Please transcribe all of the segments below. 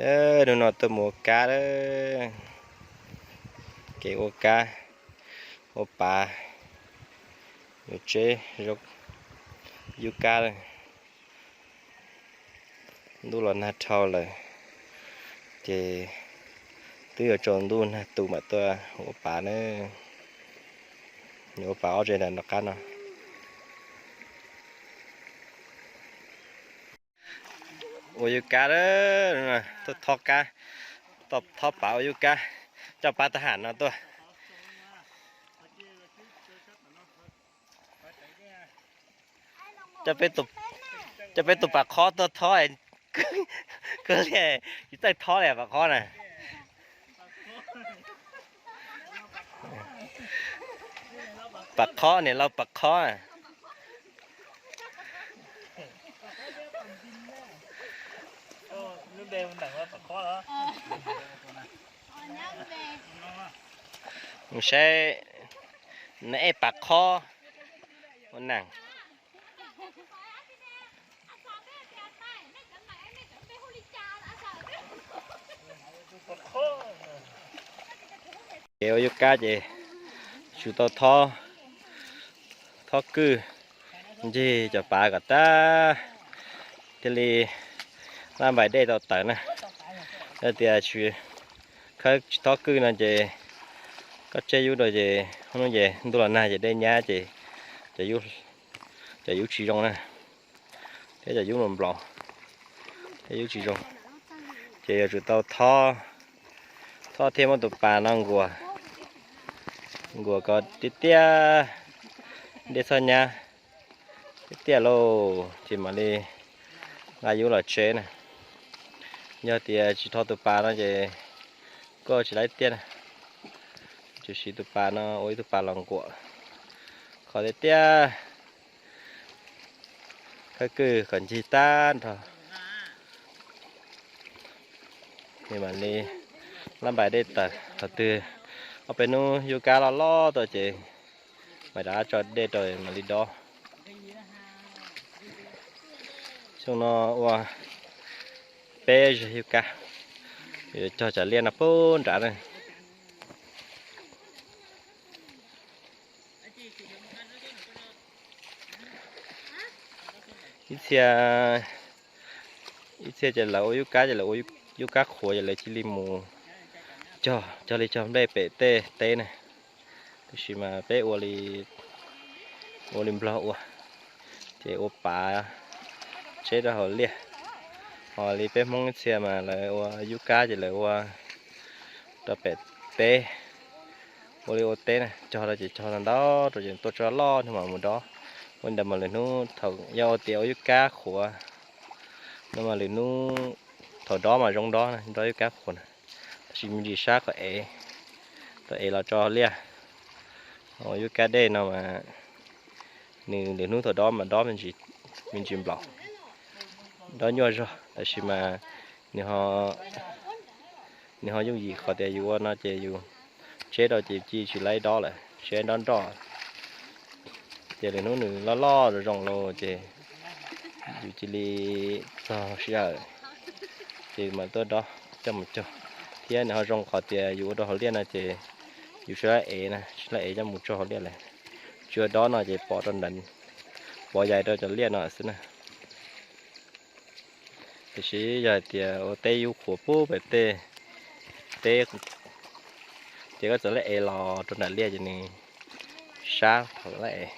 Hnub no tuaj mus ua kab lawm, kev ua kab, ua pav, yuav tseb yub kab lawm. Ntuj los nag dhau lawm, ces twb yuav tsaus ntuj nag tu mam tuaj ua pav na. Yuav ua pav ob ze nram nram qab no. Ua yub kab, tuaj thob kab, tuaj thob pav ua yub kab, coj pab tab ham no tuaj. Coj peb tus pam khob tuaj thob, kawg li, tsis txawj thob li pam khob na. Pam khob, niam laus pam khob. Saib, nws ej pam khob ua neeg. Ces ua yub kab ces tsuas tau thob, thob kwj ncig cov pav kom tag thiaj li lab npais dej tau tawm na. Yog tias tsis, khawb tsis thob kwj no ces koj tseb yub rau ces hnub ces ntuj los nag ces dej nyab ces cov yub tsis zoo na, thiab cov yub nplaum nplaum, thiab yub tsis zoo. Ces yuav tsum tau thob, thob thiab muab tus pas no nkuas, nkuas kom tiaj tiaj, dej txhob nyab, tiaj tiaj lauj ces mam li nqa yub los tseb na. Yog tias tsis thob tus pas no ces koj tsis laib tiaj na. Tsuas siv tus pas no ua ib tug pas los nkuas qhov tiaj tiaj, khawb kwj kom ncig tag nrho. Ces mam li lab npais dej tawm, thaum twg ob peb hnub yub kab loj loj tuaj ces mam rov qab tso dej rau mam li dob. Xyoo no ua peb zeg yub kab, yuav cog cov liaj no puag nrad na. Ib txhia, ib txhia ces lawv ua yub kab ces lawv ua yub kab qhuav ces lawv cia li mus cog, cog li cog nplej pem tej teb na. Tiam sis mas peb ua li, ua li Nplog ua, ces ua pav tseb rau hauv liaj. Ho li peb Hmoob ib txhia mas lawv ua yub kab ces lawv ua rau pem teb, ua li ua teb na, cog rau ces cog ntau rau ces tuaj tso loj no mas mus dob. Ua li ntawd mas lwm hnub thaum yog ua tias ua yub kab qhuav no mas lwm hnub thaum dob mas zoo dob na, dob yub kab qhuav na. Tab sis me ntsis sab qhov ev, tau ev los tso liaj. Ua yub kab dej no mas nws lwm hnub thaum dob mas dob me ntsis nplaum, dob nyuaj zog, tab sis mas nws, nws ho yooj yim qhov tias yus ua no ces yus tseb rau ces ci tsis laib dob lawm, tseb dob nroj. Ces lwm hnub nws loj loj zoo zoo los ces yus cia li txog sij hawm ces mam tuaj dob coj mus cog. Thiab nws ho zoo qhov tias yus ua rau hauv liaj no ces yus tsis laib ev na, tsis laib ev coj mus tso hauv liaj lawm. Tsis ua dob no ces pov rau nram, pov yais rau cov liaj no xwb na. Tiam sis yog hais tias ua teb yub qhuav puag pem tej teb, ces koj txawm laib ev los rau nram liaj ces nws sab thaum laib ev.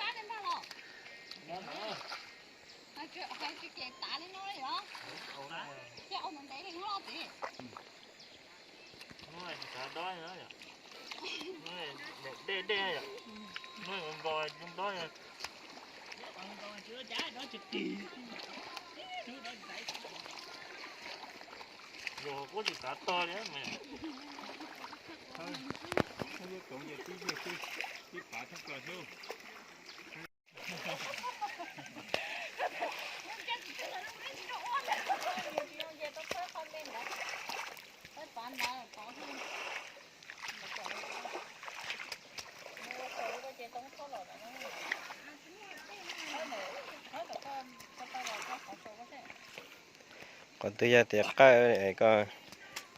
Qhov twg yog tias qawj es koj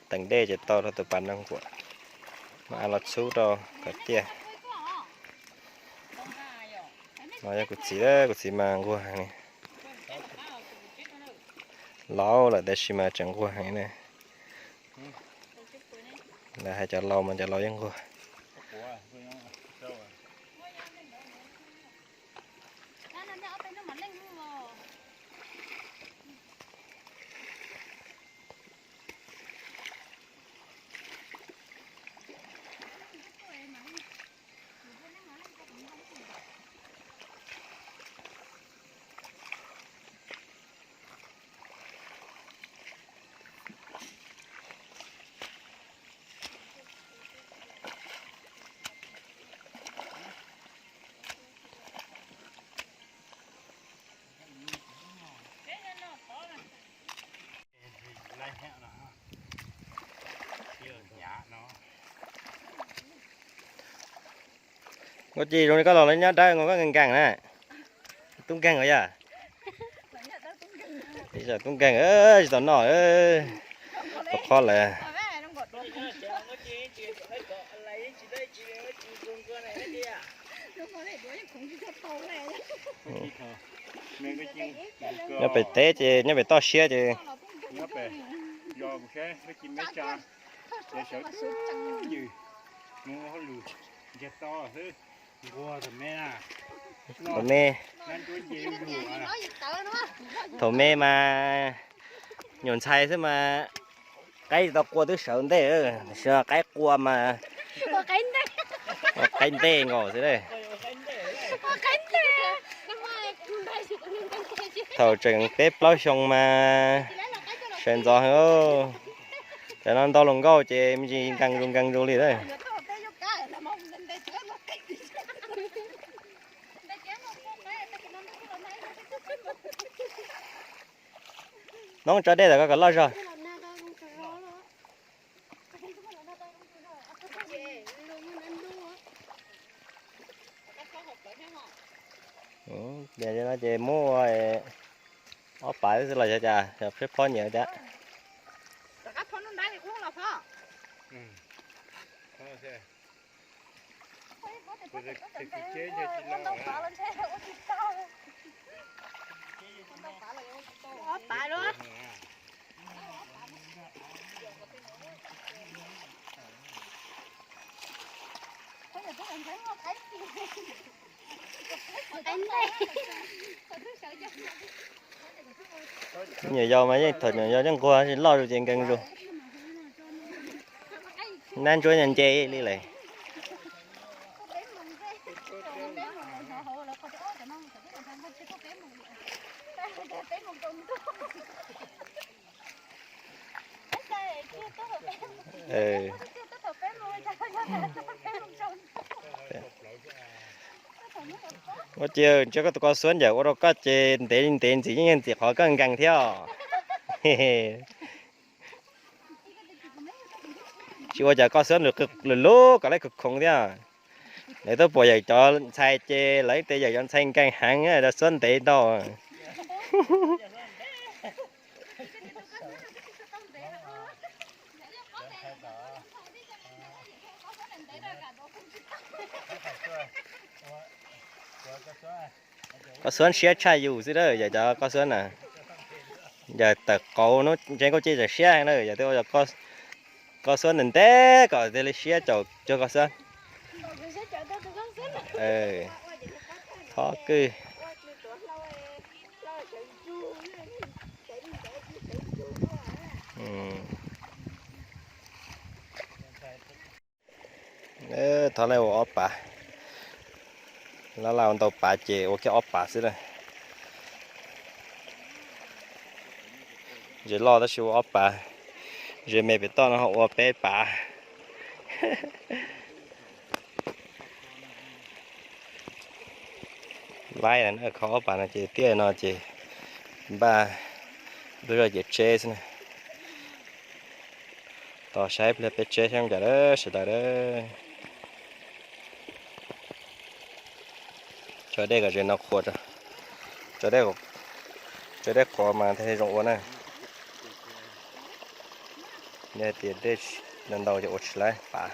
Teem dej ces tau rau tus pas no nkuam, mas av los txhub rau kom tiaj. No yog kuv txiv, kuv txiv mas nquag heev li. Laus lawm tab sis mas tseem nquag heev na. Lawv hais cov laus mas cov laus yeej nquag. Nkauj Ci, zoo li koj los lawv nyob dawb, nkauj koj nkees nkees na. Tub nkeeg os yog? Tub nkeeg, tsis tau noj. Tau qhob lawm. Nyob pem teb ces nyob pem toj siab ces. Thaum me, thaum me mas nyuam ntxhais xwb mas qaib tsis tau qua twb sawv ntej, tab sis qaib qua mas ua qaib ntej nkaus xwb. Thaum tseem peb plaub xyoo mas sawv ntxov heev. Cov no ntau hluas nkauj ces me ntsis nkees zus nkees zus li lawm. Noob tso dej tom ko kom loj zog. Ces muab ua ob pav xwb los yog cas, yog peb phob nyiam cas. Nyuam yaus mas yeej, thaum nyuam yaus yeej nquag, loj zus ces nkees zus. Nab ntsuab nce li lawm. Ua cas ntshe koj tus ko xuab ntawm ua rau koj ces ntev ntev ntxiv yeej ntxim qhov koj nkees thiab os. Tsis ua cas, koj xuab lwm lub kom lawv khoov thiab. Lawv twb pom yawm cov ntxhais ces lawv tias yawm cov ntxhais nkees heev, xuab ntev ntau. Koj xuab siab tshaj yus xwb a, yawm cov koj xuab na. Yawm tawm qauv hnub ntse kuj cia txawm siab na, yawm twb ua koj xuab ntev ntev kom tias li siab caum cuag koj xuab. Thov kwj. Thov lawv ua ob pav. Laj laj ua ntau pav ces ua kiag ob pav xwb lawm. Ze loj tab sis ua ob pav. Ze me pem toj no ho ua peb pav. Laib kho ob pav no ces tiaj no ces npaj lub zog ciav tseb xwb na. Tos saib pliag peb tseb saib zoo cas sawv daws. Tso dej kom ze no qhuav, tso dej qhuav mas thiaj zoo ua na. Yog tias dej ntau ntau ces ua tsis laib pav.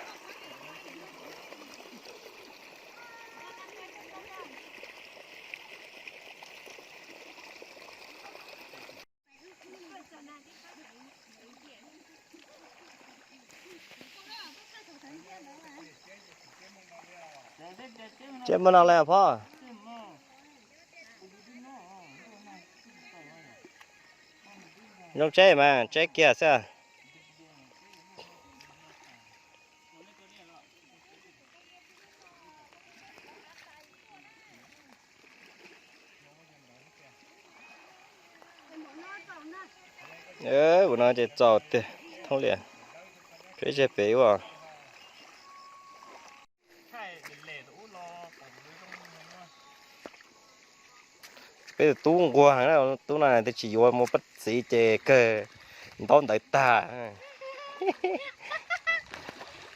Tsis muaj no li os phob. Zoo tseb mas tseb kiag xwb. Ua no ces txaus tiag thoob liam. Peb tseg pem ua. Peb tus tub nquag heev na, tub no twb tsis yuav mus pab txiv ces kawg ntaub ntawv tag.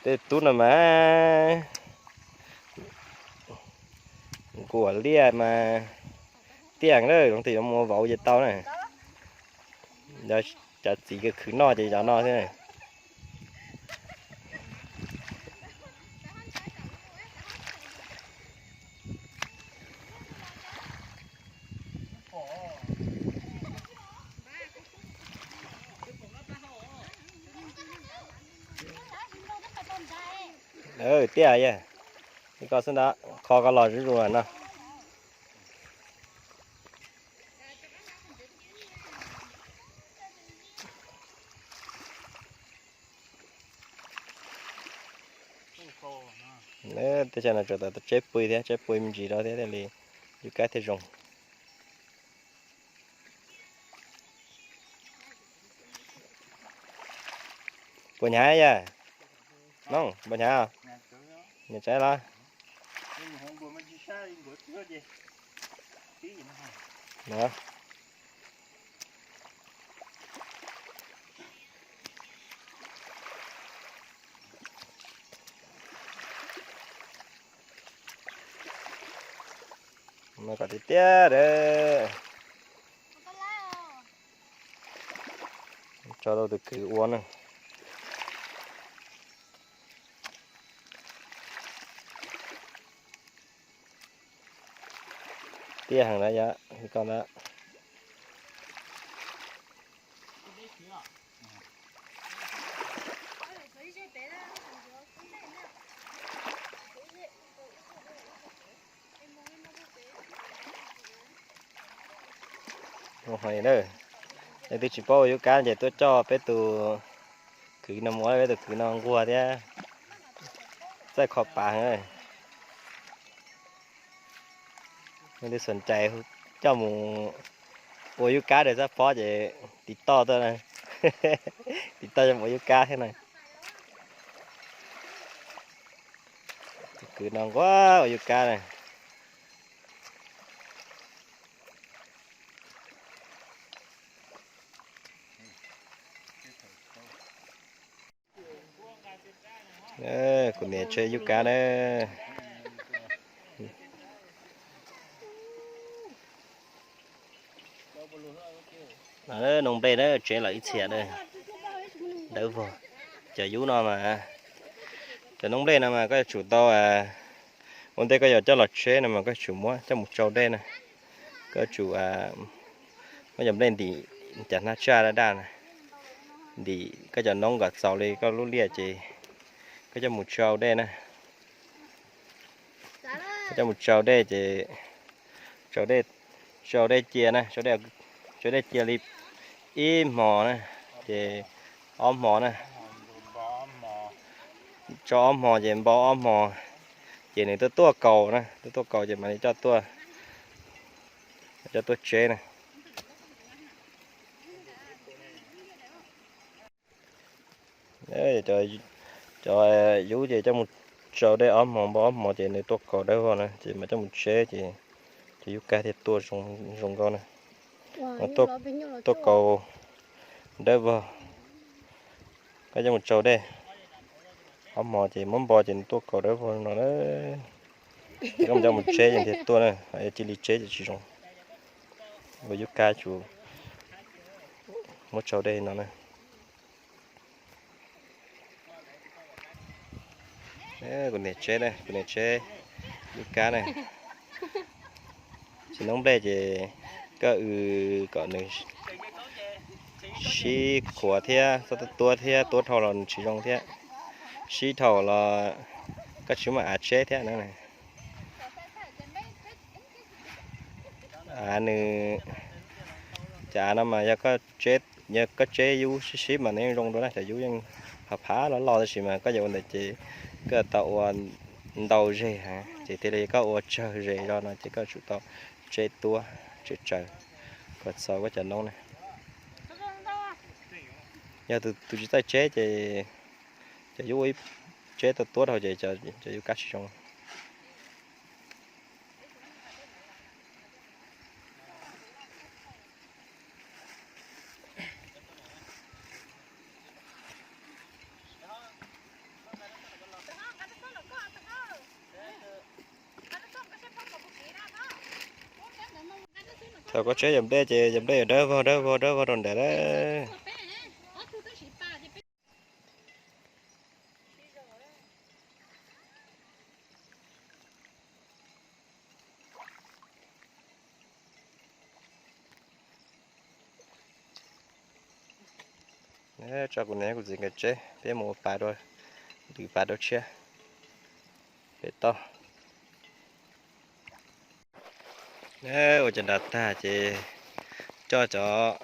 Peb tus tub no mas nquag liaj mas tiaj lawm, zoo tias yuav mus vauv ces tau na. Cov txiv khwv noj ces cov no xwb. Tiaj yog, koj xwb ntag, kho koj los zuj zus no. Teb chaws no tsuas tau tseb pw thiab, tseb pw me ntsis rau thiab thiaj li yub kab thiaj zoo. Puas hnyav yog? Noog, puas hnyav? Hnyav tsaib los? Mas kom tiag tiag a. Tso rau tus kwv ua na. Tiaj heev na yog li koj ntag. Leej twg tsis paub ua yub kab ces tuaj coj peb tus kwv no mus, peb tus kwv no nquag thiab txawj kho pav heev. Leej twg xom cai coj mus ua yub kab rau Xab Phob ces tiv toj tuaj, tiv toj coj mus ua yub kab thiab na. Tus kwv no nquag ua yub kab na. Kuv niam tsheb yub kab na. Noob nplej na, tsev lawm ib txhia na. Dawb vog. Cov yub no mas, cov noob nplej no mas koj yuav tsum tau, ua ntej koj yuav coj los tsheb no mas koj yuav tsum muab coj mus tsau dej na. Koj yuav tsum muab cov nplej ntim cov hnab tsaj daj daj na, ntim koj cov noob kom txaus li koj lub liaj ces koj coj mus tsau dej na. Koj coj mus tsau dej ces tsau dej, tsau dej cia na, tsau dej cia li ib hmo na, ces ob hmo na, tsau ob hmo ces npau ob hmo, ces nws tuaj tuaj kaus na, tuaj tuaj kaus ces mam li coj tuaj, coj tuaj tseb na. Cov yub ces coj mus tsau dej ob hmo npau ob hmo ces nws tuaj kaus dawb vog na ces mam coj mus tseb ces cov yub kab thiaj tuaj zoo nkauj na. Tuaj kaus dawb vog, koj coj mus tsau dej ob hmo ces muab npau ces nws tuaj kaus dawb vog no na. Koj coj mus tseb ces thiaj tuaj na, cia li tseb ces tsis zoo. Ua yub kab tsum muab tsau dej no na. Kuv niam tsheb, kuv niam tsheb lub kab na. Tsis noob nplej ces koj ws kom nws sib qhuav thiab, txhob tuab thiab, tuab dhau los nws tsis zoo thiab. Sib dhau los koj tsis muaj av tseb thiab na. Av nws, cov av no mas yog koj tseb, yog koj tseb yub sib sib mas nws yeej zoo dua na, cov yub yeej phav phav loj loj tab sis mas koj yuav ua ntawd ces koj tau ua ntau zeg heev ces thiaj li koj ua tsawg zeg zog no ces koj tsum tau tseb tuab tseb tsaws kom txaus koj cov noob na. Yog tus tsis txawj tseb ces cov yub ua ib tseb tau tuab dhau ces cov yub kab tsis zoo. Thaum koj tseb yam nplej ces yam nplej yuav dawb vog dawb vog dawb vog rau nram lawm. Tso kuv niam kuv txiv nkawd tseb, peb mus ua pas dua, lwm pas dua tshiab pem toj. Ua cov nram tag ces coj cov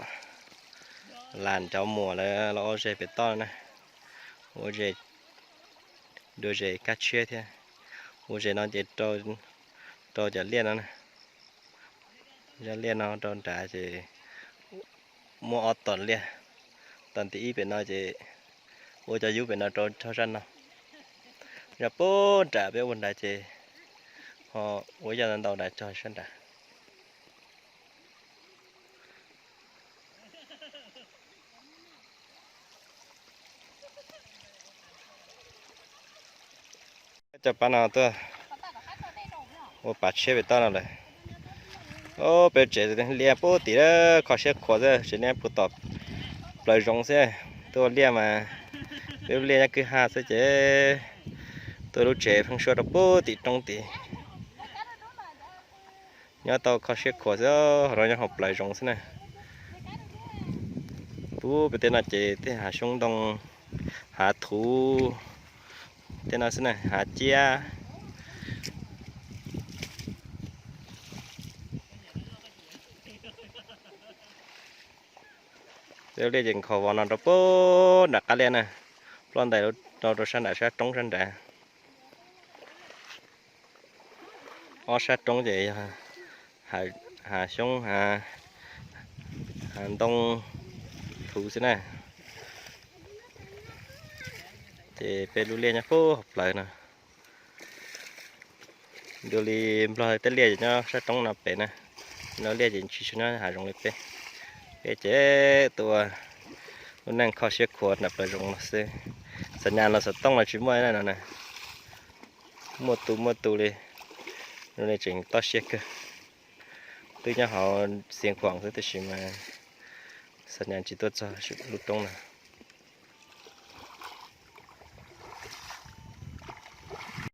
las cov muam lawv los ua zes pem toj na. Ua zes, dua zes kab tshiab thiab. Ua zes no ces rau cov liaj no na. Zaj liaj no rau nrad ces muaj ob tom liaj. Tom ntawm ib pem no ces ua cov yub pem no rau tog zaj no. Zaj puag nram peb ua nrad ces ho ua ib co ntau nrad tog sab nrad. Cov pab no tuaj ua pas tshiab pem toj no lawm. Peb tsev liaj puag tim kho siab khuav xwb, tsev liaj puag tom plaws zoov xwb. Tuaj ua liaj mas peb lub liaj nyob kwj ha xwb ces tuaj lub tsev pheeb suab rau puag tim roob tid. Nyob tau kho siab khuav xwb, ho nyob hauv plaws zoov xwb na. Puag pem tej no ces tej hav xyoob ntoo, hav thuv, tej no xwb na, hav ciab. Peb lub liaj ces nkhaus vos no rau puag nram qab liaj na, ploj ntais no rau sab nram sab roob sab nrad. Ob sab roob ces yog hav xyoob, hav ntoo, thuv xwb na. Ces peb lub liaj nyob puag hauv plawv no. Dua li Nplog tej liaj nyob sab roob no pem na, lub liaj ces tsis tshua nyob hav zoov li peb. Peb ces tuaj ua lub neej kho siab khuav nram plawv zoov no xwb. Xav nyas los xov tooj los tsis muaj no na. Muaj tu muaj tu li, zoo li tseem toj siab kawg. Twb nyob hauv Xiav Khuam xwb tiam sis mas xav nyas tsis tuaj txog lub roob no.